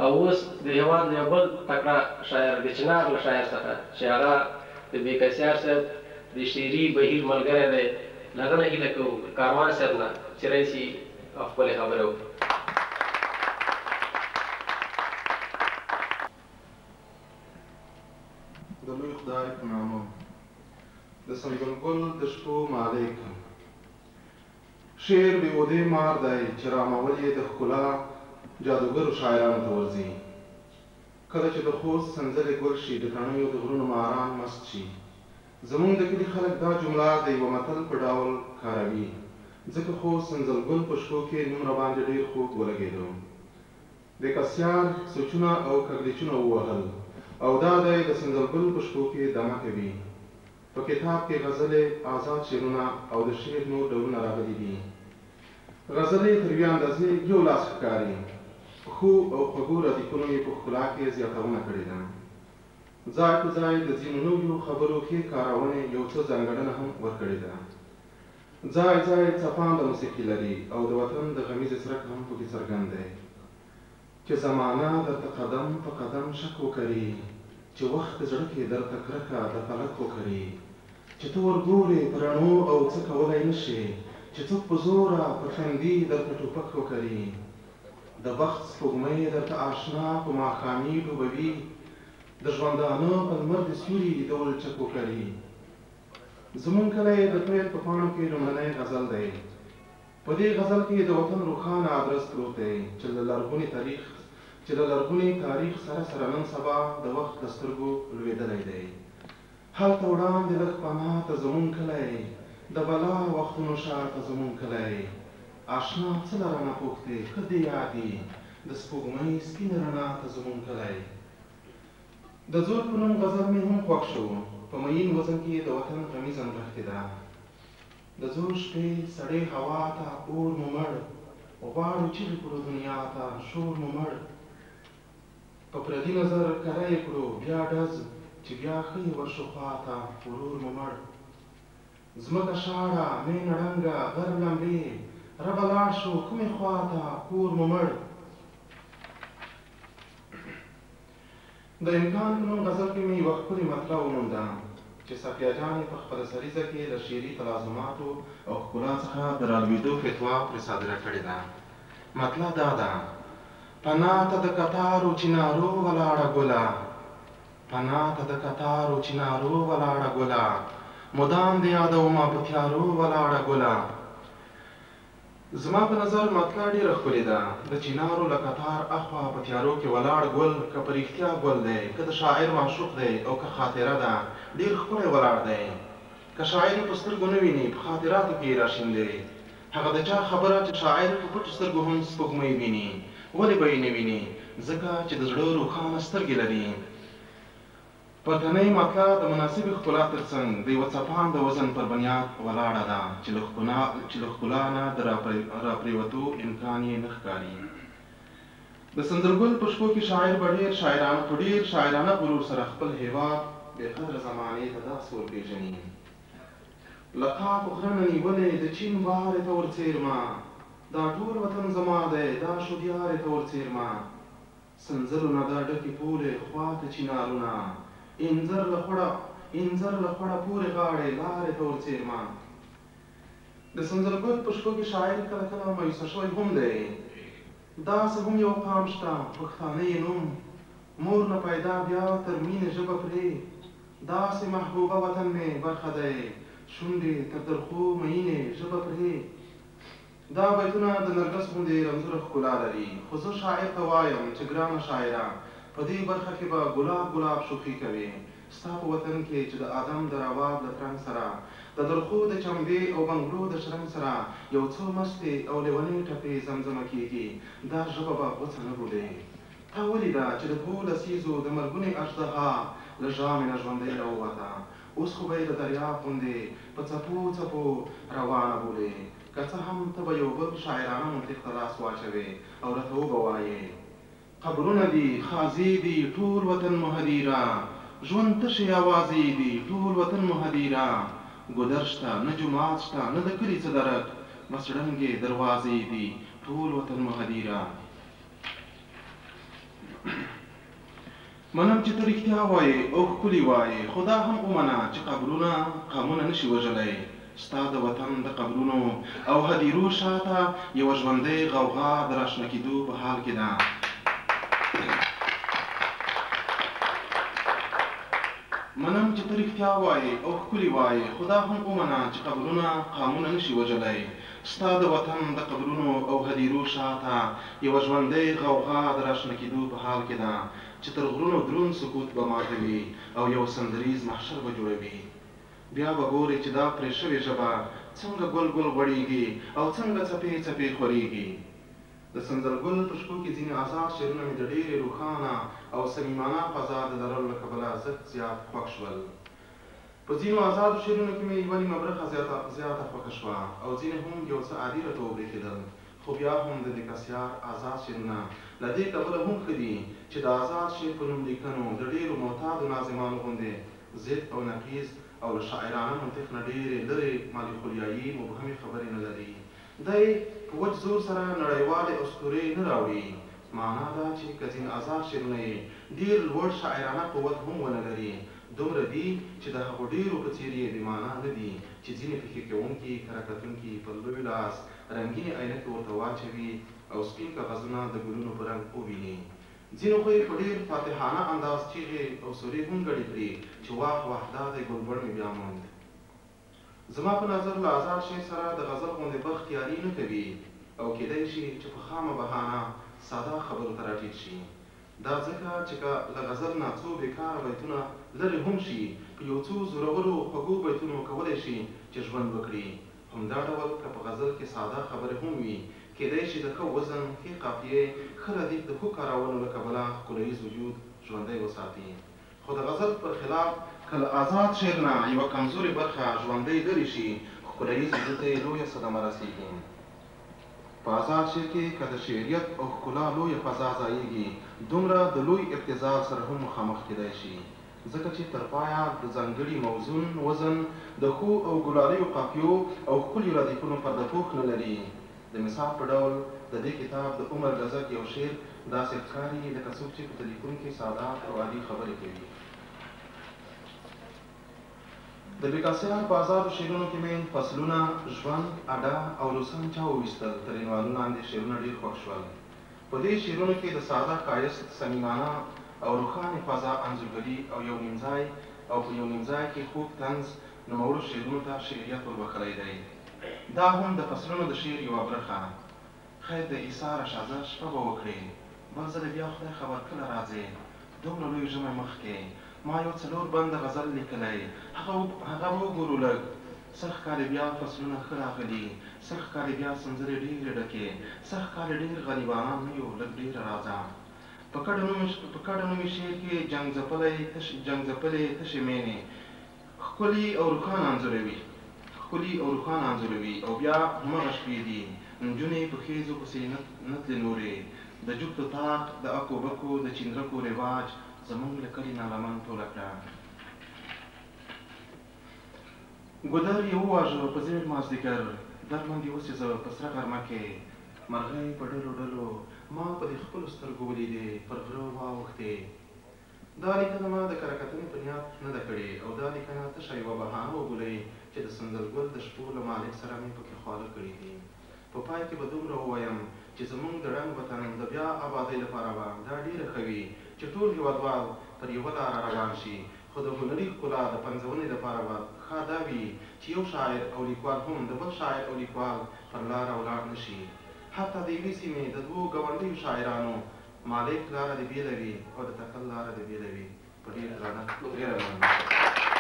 او اوس د هېواد له یو بل تکړه شاعر د چنار له شاعر څخه چې هغه د بېکسیار صاحب د شعري بهیر ملګری دی، له هغه نه هیله کوو، کاروان صاحب نه چې راشي او خپلې خبرې وکړي. د لوی خدای په نامه. د سنځل ګل د شپو مالک. شعر بې اودې مار دی چې رامول یې د ښکلا جادوګرو شاعرانو ته ورځي. کله چې د خوست سنځلې ګل شي، د تڼیو د غرونو ماران مست شي. زمونږ د کلي خلک دا جمله د یوه متل په ډول کاروي، ځکه خو سنځل ګل په شپو کې نوم راباندې ډېر خوږ ولګېدو. بېکسیار سوچونه او کږلېچونه ووهل او دا دی د سنځل ګل په شپو کې دمه کوي. په کتاب کې غزلې، ازاد شعرونه او د شعر نور ډولونه راغلي دي. غزلې تر یوې اندازې یو لاس ښکاري. ښو او خوږو ردیفونو یې په ښکلا کې زیاتونه کړې ده. ځای په ځای د ځینو نویو خبرو ښې کارونې یو څه ځانګړنه هم ورکړې ده. ځای ځای څپانده موسیقي لري او د وطن د غمیزې څرک هم پکې څرګند دی. چې زمانه درته قدم په قدم شک وکري، چې وخت زړه کې درته کرکه د فلک وکري، چې ته ورګورې په رڼو او څه کولای نه شې، چې څوک په زوره په تندي درته ټوپک وکري، د بخت سپوږمۍ درته آشنا په ماښامي ډوبوي، د ژوندانه په لمر دې سیوري د ولچک وکري. زمونږ کلی د پیل په پاڼو کې لومړنی غزل دی. په دې غزل کې د وطن روښانه ادرس پروت دی چې له لرغوني تاریخ چې له لرغوني تاریخ سره سره نن سبا د وخت له سترګو لوېدلی دی. هلته وړاندې لږ پناه ته زمونږ کلی، د بلا وختونو شاته زمونږ کلی. آشنا څه له رانه پوښتې ښه دې یاد دي، د سپوږمۍ سپینې رڼا ته زمونږ کلی. د زور په نوم غزل مې هم خوښ شو، په میین وزن کې د وطن غمیزه نغښتې ده. د زور شپې سړې هوا ته اور مو مړ، غواړو چیغې کړو دنیا ته شور مو مړ. په پردي نظر کره یې کړو بیا ډز، چې بیا ښه یې ورشو خوا ته ورور مو مړ. ځمکه شاړه، مېنه ړنګه، غر لمبې، ربه لاړ شو کومې خوا ته کور مو مړ. د امکان په نوم غزل کې مې یوه ښکلې مطلع ومونده چې صفیه جان یې په خپله سریزه کې له شعري تلازماتو او ښکلا څخه د رالوېدو فتوا پرې صادره کړې ده. مطلع دا ده: پناه ته د کتارو چینارو ولاړه ګله، پناه ته د کتارو چینارو ولاړه ګله، مدام دې یادومه په تیارو ولاړه ګله. زما په نظر مطلع ډېره ښکلې ده. د چینارو له کتار اخوا په تیارو کې ولاړ ګل که په رښتیا ګل دی، که د شاعر معشوق دی او که خاطره ده، ډېر ښکلی ولاړ دی. که شاعر یې په سترګو نه ویني، په خاطراتو کې یې راشیندي. هغه د چا خبره چې شاعر په پټو سترګو هم سپوږمۍ ویني. ولې به یې نه ویني؟ ځکه چې د زړه روښانه سترګې لري. پورتنۍ مطلع د مناسبې ښکلا تر څنګ د یوه څپانده وزن پر بنیاد ولاړه ده چې له ښکلا نه د راپرېوتو امکان یې نه ښکاري. د سنځل ګل په شپو کې شاعر به ډېر شاعرانه په ډېر شاعرانه غرور سره خپل هېواد بې قدره زمانې ته داسې ورپېژني. له قاف غره نه نیولې د چین بارې ته ورڅېرمه، دا ټول وطن زما دی دا شودیارې ته ورڅېرمه. سنځلو نه دا ډکې پولې خوا ته چینارونه، انځر له خړه انځر له خړه پورې غاړې لارې ته ورڅېرمه. د سنځل ګل په شپو کې شاعر کله کله مایوسه شوی هم دی. داسې هم یو قام شته پښتانه یې نوم، مور نه پیدا بیا تر مینې ژبه پرې، داسې محبوبه وطن مې برخه دی، شونډې تر درخو مئینې ژبه پرې. دا بیتونه د نرګس غوندې رنځوره ښکلا لري، خو زه شاعر ته وایم چې ګرانه شاعره! په دې برخه کې به ګلاب ګلاب شوخي کوې، ستا په وطن کې چې د آدم د رباب له ترنګ سره، د درخو د چمبې او بنګړو د شرنګ سره یو څو مستې او لېونۍ ټپې زمزمه کېږي، دا ژبه به غوڅه نه بولې. تا ولیده چې د دوو لسیزو د مرګونې اژدها له ژامې نه ژوندۍ راووته، اوس خو به یې د دریاب غوندې په څپو څپو روانه بولې. که څه هم ته به یو بل شاعرانه منطق ته لاس واچوې او راته وبه وایې، قبرونه دي، خازې دي، ټول وطن مو هدیره، ژوند تشې اوازې دي، ټول وطن مو هدیره، ګودر شته، نه جومات شته، نه د کلي څه درک، بس ړنګې دروازې دي، ټول وطن مو هدیره. منم چې ته رښتیا وایې او ښکلي وایې، خو دا هم ومنه چې قبرونه قامونه نه شي وژلی. ستا د وطن د قبرونو او هدیرو شاته یوه ژوندۍ غوغا د راشنه کېدو په حال کې ده. منم چې ته رښتیا وایې او ښکلي وایې، خو دا هم ومنه چې قبرونه قامونه نه شي وژلی. ستا د وطن د قبرونو او هدیرو شاته یوه ژوندۍ غوغا د راشنه کېدو په حال کې ده چې تر غرونو دروند سکوت به ماتوي او یو سندریز محشر به جوړوي. بیا به ګورې چې دا پرې شوې ژبه څنګه ګل ګل غوړېږي او څنګه څپې څپې خورېږي. د سنځل ګل په شپو کې ځینې ازاد شعرونه مې د ډېرې روښانه او صمیمانه فضا د لرلو له کبله زښت زیات خوښ شول. په ځینو ازادو شعرونو کې مې یوه نیمه برخه زیاته خوښه شوه او ځینې هم یو څه عادي راته وبرېښېدل، خو بیا هم د بېکسیار ازاد شعرونه له دې کبله هم ښه دي چې د ازاد شعر په نوم لیکنو د ډېرو معتادو ناظمانو غوندې ضد او نقیض او له شاعرانه منطق نه ډېرې لرې مالیخولیایي مبهمې خبرې نه لري. دی په وچ زور سره نړیوالې اسطورې نه راوړي. معنا دا چې که ځینې ازاد شعرونه یې ډېر لوړ شاعرانه قوت هم ونه لري، دومره دي چې د هغو ډېرو په څېر یې بې معنا نه دي چې ځینې فکر کوونکي کره کتونکي په لوی لاس رنګینې عینکې ورته واچوي او سپین کاغذونه د ګلونو په رنګ وویني. ځینو خو یې په ډېر فاتحانه انداز چیغې او سورې هم ګډې کړې چې واه واه دا دی ګلبڼ مې بیا موند. زما په نظر له ازاد شعر سره د غزل غوندې بخت یاري نه کوي او کېدای شي چې په خامه بهانه ساده خبرو ته راټیټ شي. دا ځکه چې که له غزل نه څو بېکاره بیتونه لرې هم شي، په یو څو زورورو خوږو بیتونو کولی شي چې ژوند وکړي. همدا ډول که په غزل کې ساده خبرې هم وي، کېدای شي د ښه وزن، ښې قافیې، ښه ردیف د ښو کارونو له کبله ښکلییز وجود ژوندی وساتي. خو د غزل پر خلاف که له ازاد شعر نه یوه کمزورې برخه ژوندۍ لرې شي، ښکلییز وجود ته یې لویه صدمه رسېږي. په ازاد شعر کې که د شعریت او ښکلا لویه فضا ځایېږي، دومره د لوی ابتذال سره هم مخامخ کېدای شي، ځکه چې تر پایه د ځانګړي موزون وزن، د ښو او ګلالیو قافیو او ښکلیو ردیفونو پردهپوښ نه لري. د مثال په ډول د دې کتاب د عمر ګزک یو شعر داسې ښکاري لکه څوک چې په تلیفون کې ساده او عادي خبرې کوي. د بېکسیار په ازادو شعرونو کې مې فصلونه، ژوند، اډه او روسان چا وویستل تر عنوانونو لاندې شعرونه ډېر خوښ شول. په دې شعرونو کې د ساده ښایست، صمیمانه او روښانې فضا انځورګري او یو نیم ځای او په یو نیم ځای کې خوږ طنز نوموړو شعرونو ته شعریت وربښلی دی. دا هم د فصلونو د شعر یوه برخه. خیر د ایساره شه، شپه به وکړې، بل ځلې بیا خدای خبر کله راځې. دومره لوی ژمی مخکې ما یو 4 بنده غزل لیکلی، هغه به وګورو لږ. سږ کال بیا فصلونه ښه راغلي، سږ کال بیا سنځلې ډېرې ډکې، سږ کال ډېر غریبانان نه یو، لږ ډېره راځه. په کډه نومي شعر کې جنګ ځپلې تشې مینې ښکلي او روښانه انځوروي او بیا همغه شپې دي، نجونې په ښېزو پسې نه تلې نورې، د جوکتو طاق، د اکو بکو، د چندرکو رواج زموږ له کلي نه لمن ټوله کړه. ګودر یې وواژه په زېړ مازدیګر، درمند یې وسېزه په سره غرمه کې، مرغۍ په ډلو ډلو ما په دې خپلو سترګو ولیدې، پر غره واوښتې. دا لیکنه ما د کره کتنې په نیت نه ده کړې او دا لیکنه تشه یوه بهانه وبولئ چې د سنځل ګل د شپو له مالک سره مې پکې خواله کړي دي. په پای کې به دومره ووایم چې زموږ د ړنګ وطن د بیا آبادۍ لپاره به دا ډېره ښه وي چې ټول هېوادوال پر یوه لاره روان شي، خو د هنري ښکلا د پنځونې لپاره به ښه دا وي چې یو شاعر او لیکوال هم د بل شاعر او لیکوال پر لاره ولاړ نه شي. حتی د یوې سیمې د دوو ګاونډیو شاعرانو مالک لاره دې بېله وي او د تکل لاره دې بېله وي. په ډېر درنښت ډېره مننه.